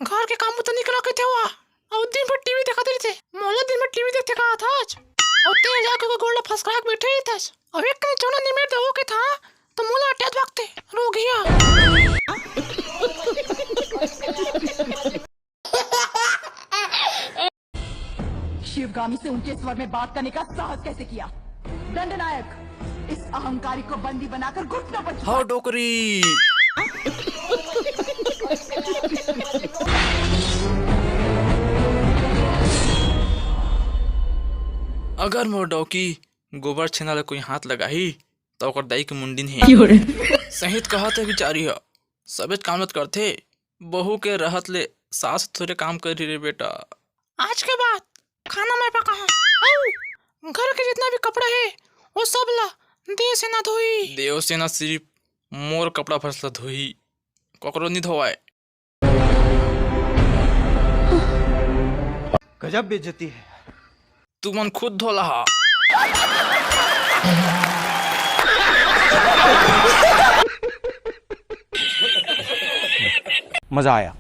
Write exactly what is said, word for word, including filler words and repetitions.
घर के काम बुता नइ करा कहिथे वो, अउ दिन भर टीवी देखत रहिथे। मोला दिन भर टीवी देखथे कहत हस, अउ तें जाके ओकर गोड़ ला फसका के बइठे रहिथस। अउ एक कनी चूना निमेर देवो कहिथंव, त मोला अटेत बखत रोगहिया। शिवगामी से ऊंचे स्वर में बात करने का साहस कैसे किया? दंडनायक, इस अहंकारी को बंदी बनाकर घुटनों पर झुका। हव डोकरी। अगर मोर डौकी गोबर छेना ले कोई हाथ लगाही, त ओकर दाई के मुंडिन हे। क्यों रे? सही त कहत हे बिचारी ह, सबेच काम ल त करथे, बहू के रहत ले सास थोरे काम करही रे बेटा। आज के बाद खाना मैं पकाहूं। अउ घर के जितना भी कपड़ा हे, वो सब ला देवसेना धोही। देवसेना सिरिफ मोर कपड़ा फरस ला धोही, ककरो नी धोवय। गजब बेइज्जती है। तुमन खुद धो लहा। मजा आया।